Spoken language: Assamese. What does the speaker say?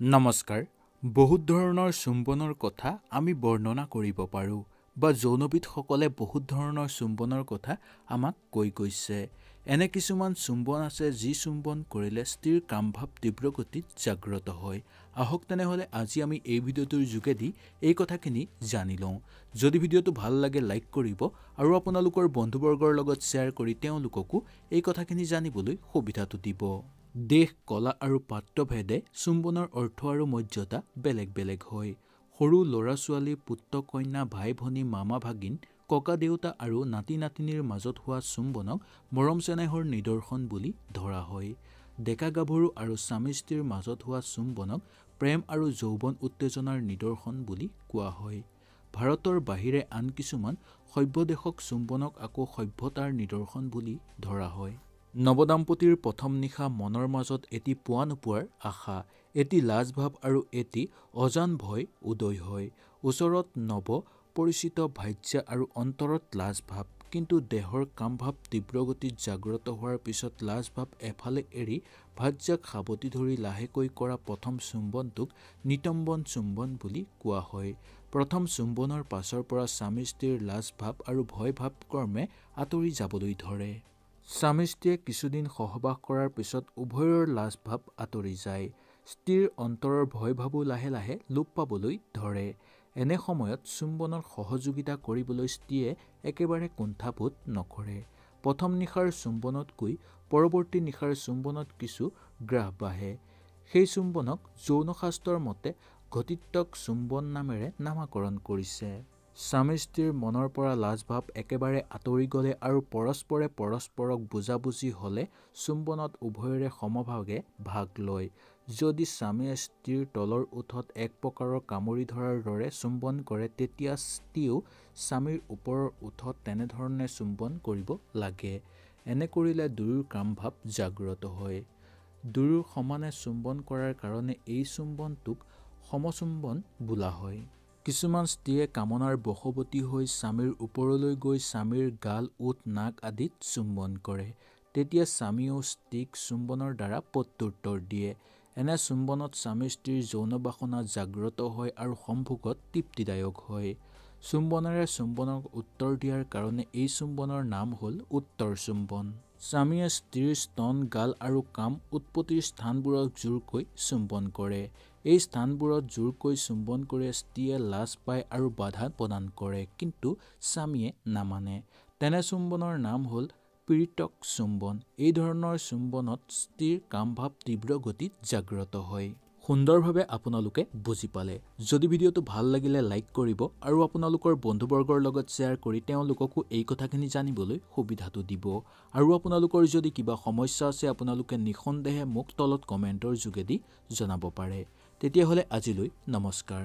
নমস্কাৰ। বহুত ধৰণৰ চুম্বনৰ কথা আমি বৰ্ণনা কৰিব পাৰোঁ বা যৌনবিদসকলে বহুত ধৰণৰ চুম্বনৰ কথা আমাক কৈ গৈছে। এনে কিছুমান চুম্বন আছে যি চুম্বন কৰিলে স্ত্ৰীৰ কামভাৱ তীব্ৰগতিত জাগ্ৰত হয়। আহক তেনেহ'লে আজি আমি এই ভিডিঅ'টোৰ যোগেদি এই কথাখিনি জানি লওঁ। যদি ভিডিঅ'টো ভাল লাগে লাইক কৰিব আৰু আপোনালোকৰ বন্ধুবৰ্গৰ লগত শ্বেয়াৰ কৰি তেওঁলোককো এই কথাখিনি জানিবলৈ সুবিধাটো দিব। দেশ, কলা আৰু পাত্ৰভেদে চুম্বনৰ অৰ্থ আৰু মৰ্যাদা বেলেগ বেলেগ হয়। সৰু ল'ৰা ছোৱালী, পুত্ৰ কন্যা, ভাই ভনী, মামা ভাগিন, ককা দেউতা আৰু নাতি নাতিনীৰ মাজত হোৱা চুম্বনক মৰম চেনেহৰ নিদৰ্শন বুলি ধৰা হয়। ডেকা গাভৰু আৰু স্বামী স্ত্ৰীৰ মাজত হোৱা চুম্বনক প্ৰেম আৰু যৌৱন উত্তেজনাৰ নিদৰ্শন বুলি কোৱা হয়। ভাৰতৰ বাহিৰে আন কিছুমান সভ্য দেশক চুম্বনক আকৌ সভ্যতাৰ নিদৰ্শন বুলি ধৰা হয়। নৱদম্পতীৰ প্ৰথম নিশা মনৰ মাজত এটি পোৱা নোপোৱাৰ আশা, এটি লাজভাৱ আৰু এটি অজান ভয় উদয় হয়। ওচৰত নৱ পৰিচিত ভাৰ্যা আৰু অন্তৰত লাজভাৱ, কিন্তু দেহৰ কামভাৱ তীব্ৰগতিত জাগ্ৰত হোৱাৰ পিছত লাজভাৱ এফালে এৰি ভাৰ্যাক সাৱটি ধৰি লাহেকৈ কৰা প্ৰথম চুম্বনটোক নিতম্বন চুম্বন বুলি কোৱা হয়। প্ৰথম চুম্বনৰ পাছৰ পৰা স্বামী স্ত্ৰীৰ লাজভাৱ আৰু ভয়ভাৱ ক্ৰমে আঁতৰি যাবলৈ ধৰে। স্বামী স্ত্ৰীয়ে কিছুদিন সহবাস কৰাৰ পিছত উভয়ৰ লাজভাৱ আঁতৰি যায়। স্ত্ৰীৰ অন্তৰৰ ভয়ভাৱো লাহে লাহে লোপ পাবলৈ ধৰে। এনে সময়ত চুম্বনত সহযোগিতা কৰিবলৈ স্ত্ৰীয়ে একেবাৰে কুণ্ঠাবোধ নকৰে। প্ৰথম নিশাৰ চুম্বনতকৈ পৰৱৰ্তী নিশাৰ চুম্বনত কিছু গ্ৰাহ বাঢ়ে। সেই চুম্বনক যৌনশাস্ত্ৰৰ মতে ঘটিত্বক চুম্বন নামেৰে নামাকৰণ কৰিছে। স্বামী স্ত্ৰীৰ মনৰ পৰা লাজভাৱ একেবাৰে আঁতৰি গ'লে আৰু পৰস্পৰে পৰস্পৰক বুজাবুজি হ'লে চুম্বনত উভয়ৰে সমভাগে ভাগ লয়। যদি স্বামীয়ে স্ত্ৰীৰ তলৰ ওঁঠত এক প্ৰকাৰৰ কামুৰি ধৰাৰ দৰে চুম্বন কৰে, তেতিয়া স্ত্ৰীয়েও স্বামীৰ ওপৰৰ ওঁঠত তেনেধৰণে চুম্বন কৰিব লাগে। এনে কৰিলে দুয়োৰ কামভাৱ জাগ্ৰত হয়। দুয়ো সমানে চুম্বন কৰাৰ কাৰণে এই চুম্বনটোক সমচুম্বন বোলা হয়। কিছুমান স্ত্ৰীয়ে কামনাৰ বশৱৰ্তী হৈ স্বামীৰ ওপৰলৈ গৈ স্বামীৰ গাল, ওঁঠ, নাক আদিত চুম্বন কৰে। তেতিয়া স্বামীয়েও স্ত্ৰীক চুম্বনৰ দ্বাৰা প্ৰত্যুত্তৰ দিয়ে। এনে চুম্বনত স্বামী স্ত্ৰীৰ যৌন বাসনা জাগ্ৰত হয় আৰু সম্ভোগত তৃপ্তিদায়ক হয়। চুম্বনেৰে চুম্বনক উত্তৰ দিয়াৰ কাৰণে এই চুম্বনৰ নাম হ'ল উত্তৰ চুম্বন। স্বামীয়ে স্ত্ৰীৰ স্তন, গাল আৰু কাম উৎপত্তিৰ স্থানবোৰক জোৰকৈ চুম্বন কৰে। এই স্থানবোৰত জোৰকৈ চুম্বন কৰি স্ত্ৰীয়ে লাজ পায় আৰু বাধা প্ৰদান কৰে, কিন্তু স্বামীয়ে নামানে। তেনে চুম্বনৰ নাম হ'ল পীড়িতক চুম্বন। এই ধৰণৰ চুম্বনত স্ত্ৰীৰ কামভাৱ তীব্ৰ গতিত জাগ্ৰত হয়। সুন্দৰভাৱে আপোনালোকে বুজি পালে। যদি ভিডিঅ'টো ভাল লাগিলে লাইক কৰিব আৰু আপোনালোকৰ বন্ধুবৰ্গৰ লগত শ্বেয়াৰ কৰি তেওঁলোককো এই কথাখিনি জানিবলৈ সুবিধাটো দিব। আৰু আপোনালোকৰ যদি কিবা সমস্যা আছে আপোনালোকে নিঃসন্দেহে মোক তলত কমেণ্টৰ যোগেদি জনাব পাৰে। তেতিয়াহ'লে আজিলৈ নমস্কাৰ।